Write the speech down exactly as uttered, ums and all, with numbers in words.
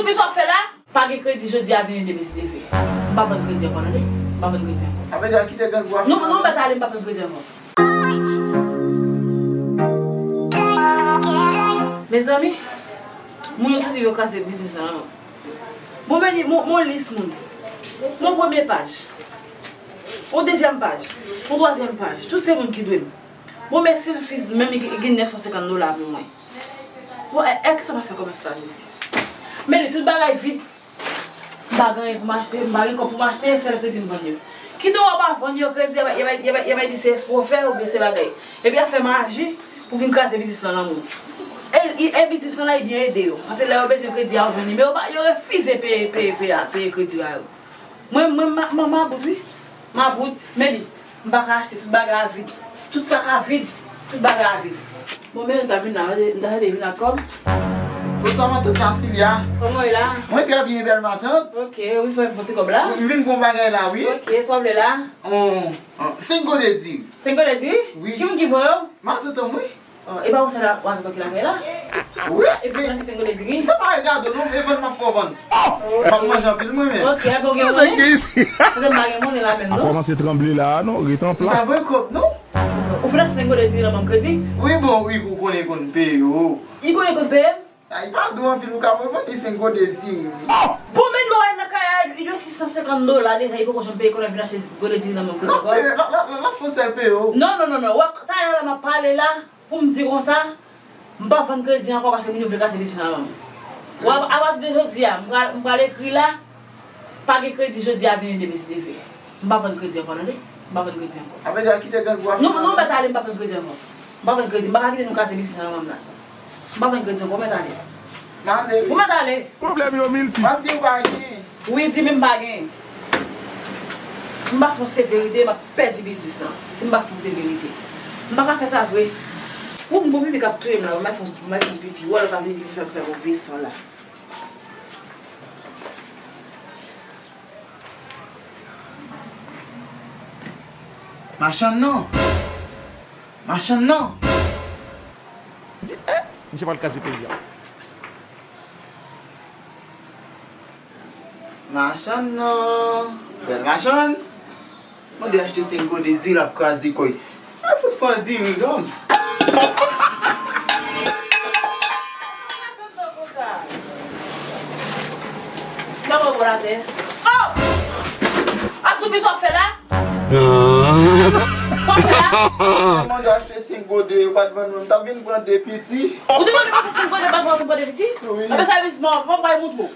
Soupi sa w ap fè la? Pa gen kredi jodi a, vini demen si Dye vle. M pa vann kredi ankò, tande? M pa vann kredi ankò. Sa vle di w kite grangou a? Non, non, m mèt ale, m pa vann kredi ankò. Mezanmi, moun yo soti pou yo kraze biznis la, non. Bon, men, mon, mon lis moun. Mon premye paj. Mon dezyèm paj. Mon twazyèm paj. Tout se moun ki dwe m. Bon, men silfis, menm li gen nèf san senkant dola pou mwen. Bon, e, e, kisa m ap fè kòm estaj isi? Men li tout bagay vid. M pa gen anyen pou m achte, m pa gen kòb pou m achte, sèl kredi m vann yo. Kite w pa vann yo kredi, y a, y a, y a, y a di se espwa w fè oubyen se bagay. Epi y a fè maji pou vin kraze biznis lan nan moun. E, e, e biznis lan la, li byen ede yo. Paske lè yo bezwen kredi a, yo jwenn li. Men yo pa, yo refize peye, peye, peye, peye kredi a yo. Mwen, mwen, ma, ma, mabout, wi. Mabout, men li. M pa ka achte, tout bagay a vid. Tout sak a vid. Tout bagay a vid. Bon, men nou ta vin la, nou ta vin ak kòb. Bonswa, matant Asilya. Kòman w ye la? Mwen trè byen, bèl matant. Ok, wi, fè yon ti kòb la. M vin pou yon bagay la, wi. Ok, sa w vle la? On, on, senk gode diri. Senk gode diri? Wi. Ki moun ki voye w? Matant an, wi. Oh, e pa ou sèl w avèk kòb ki lakay la? Wi. Epi w nan senk gode diri? Sa pa regade w non, e vann m ap fè w vann. M ap manje anpil mwen menm. Ok, epi w gen monnen? Paske m pa gen monnen la menm non. Pa kòmanse tranble la a non, ret an plas. M pa voye kòb non. Ou fin achte senk gode diri nan bank kredi? Wi, bon, wi, ou konnen konn peye yo. Li konnen konn peye m? Ay, pa dou anpil, ou ka voye vann li senk gode diri wi. Bon, men nou al nan kay la, li dwe sis san senkant dola deja, li poko janm peye, kounye a vin achte gode diri nan bank kredi ankò. L ap peye, l ap, l ap, l ap fè w sèl peye w. Non, non, non, non, w ap, talè la m ap pale la. Pou m di konsa, m pa vann kredi ankò paske moun yo vle kraze biznis lan nan men m. Bon, apati de jodi a, m pral, m pral ekri la, pa gen kredi jodi a, vini demen si Dye vle. M pa vann kredi ankò, tande? M pa vann kredi ankò. Sa vle di w kite grangou a? Non, non, m mèt ale, m pa vann kredi ankò. M pa vann kredi, m pa ka kite nou kraze biznis lan nan men m nan. M pa vann kredi ankò, m mèt ale. M ale. Ou mèt ale. Pwoblèm yo miltip. M ap di w pa gen. Wi, di m m pa gen. Si m pa fonse verite, m ap pèdi biznis lan. Si m pa fonse verite. M pa ka fè sa vre. Ou m bon pipi k ap touye m la, m al fè, m al fè pipi. Ou wè lè w pa vini pipi fè m fè move san la. Machann nan! Machann nan! Di, eh, misye pral kraze peyi a. Machann nan, bèl machann. Mande achte senk gode diri, l ap kraze kò l. Mwen fout pran diri, granm. Mwen pran gwo latè. Oh! Asoupi sa w fè la? Sa w fè la? Mwen mande achte senk gode, yo pa t vann mwen, m t ap vin pran de piti. Ou te mande m achte senk gode, pa t vann mwen pran de piti? Wi. Apre sa, biznis mwen, mwen pral moutre w.